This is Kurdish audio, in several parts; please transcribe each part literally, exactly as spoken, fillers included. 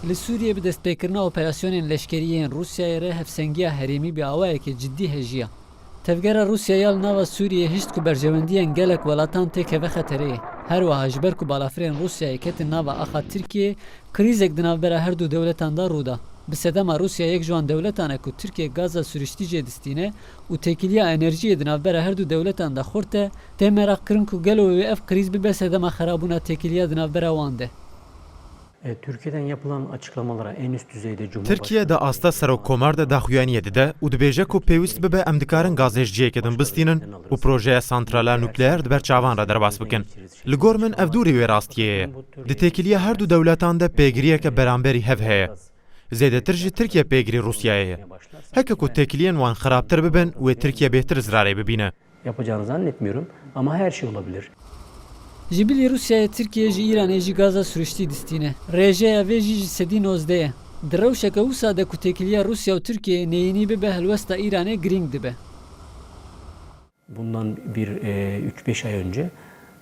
Li Sûriyê bi destpêkirina operasyonên leşkerî yên Rûsyayê re hevsengiya herêmî bi awayekê cidî hejiya. Tevgera Rûsya ya li nava Sûriyê hişt ku berjewendiyên gelek welatan têkeve xetereyê. Her wiha ji ber ku balafirên Rûsyayê ketin nava axa Tirkiyeyê, krîzek di navbera her du dewletan de rû da. Bi sedema Rûsya yek ji wan dewletan e ku Tirkiye gaza siruştî jê distîne û têkiliya enerjiyê di navbera her du dewletan de xurt e, tê meraqkirin ku gelo wê ev krîz bibe sedema xerabûna têkiliya di navbera wan de. E, Türkiye'den yapılan açıklamalara en üst düzeyde Cumhurbaşkanı Tirkiye di asta serokkomar de daxuyaniyê dide û dibêje ku pêwîst bibe em dikarin gazê ji cihekê din bistînin û projeya santrala nukleer di ber çavan re derbas bikin. Li gor min ev dûrî wê rastiyê ye. Di têkiliya her du dewletan de pêgiriyeke beramberî hev heye. Zêdetir jî Tirkiye pêgirî Rûsyayê ye. Heke ku têkiliyên wan xirabtir bibin, wê Tirkiye bêhtir zirarê bibîne. Yapacağını zannetmiyorum ama her şey olabilir. Ji bilî Rûsyayê Tirkiye ji Îranê jî gaza siruştî distîne. Rêjeya vê jî ji sedî nozdeh ye. Di rewşeke wisa de ku têkiliya Rûsya û Tirkiyeyê neyînî bibe helwesta Îranê girîng dibe. Bundan bir, e, üç beş ay önce,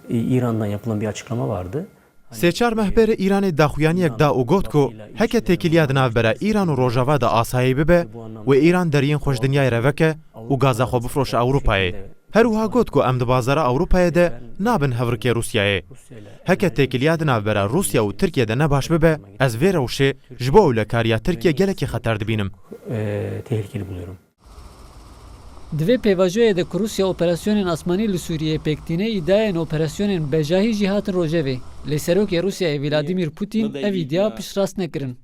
e, İran'dan yapılan bir açıklama vardı. Sê çar meh berê Îranê daxuyaniyek da û got ku heke têkiliya di navbera Îran û Rojava de asayî bibe, wê Îran deriyên xwe ji dinyayê re veke û gaza xwe bifroşe Ewropayê. Her wiha got ku em di bazara Ewropayê de nabin hevrikê Rûsyayê. Heke têkiliya di navbera Rûsya û Tirkiye de ne baş bibe, ez vê rewşê ji bo ewlekariya Tirkiye gelekî xeter dibînim. E, tehlikeli buluyorum. Di vê pêvajoyê de ku Rûsya operasyonên asmanî li Sûriyeyê pêk tîne, îdiayên operasyonên bejahî jî hatin rojevê. Lê Serokê Rûsyayê Vladimir Putin ev îdia piştrast nekirin.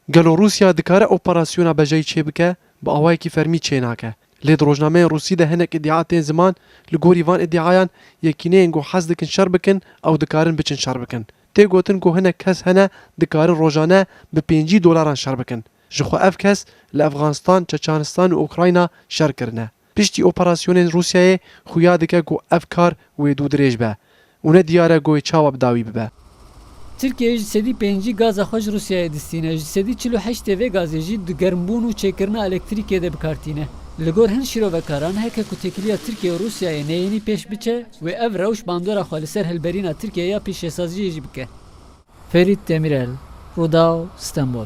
Gelo Rûsya dikare operasyona bejayî çêbike? Bi awayekî fermî çênake. Lê di rojnameyên Rûsî de hinek îdia tên ziman, li gorî van îdiayan yekîneyên ku hez dikin şer bikin, ew dikarin biçin şer bikin. Tê gotin ku hinek kes hene dikarin rojane bi pêncî dolaran şer bikin. Ji xwe ev kes li Efxanistan, Çeçenistan û Ukrayna şer kirine. Piştî operasyonên Rûsyayê xuya dike ku ev kar wê dû dirêj be û ne diyar e ku wê çawa bi dawî bibe. Tirkiye ji sedî pêncî gaza xwe ji Rûsyayê distîne, ji sedî çil û heştê vê gazê jî di germbûn û çêkirina elektrîkê de bi kar tîne. Li gor hin şîrovekaran, heke ku têkiliya Tirkiye û Rûsyayê neyênî pêş biçe, wê ev rewş bandora xwe li ser hilberîna Tirkiye ya pêşesaziyê jî bike. Ferît Demirel, Rûdaw, Stenbol.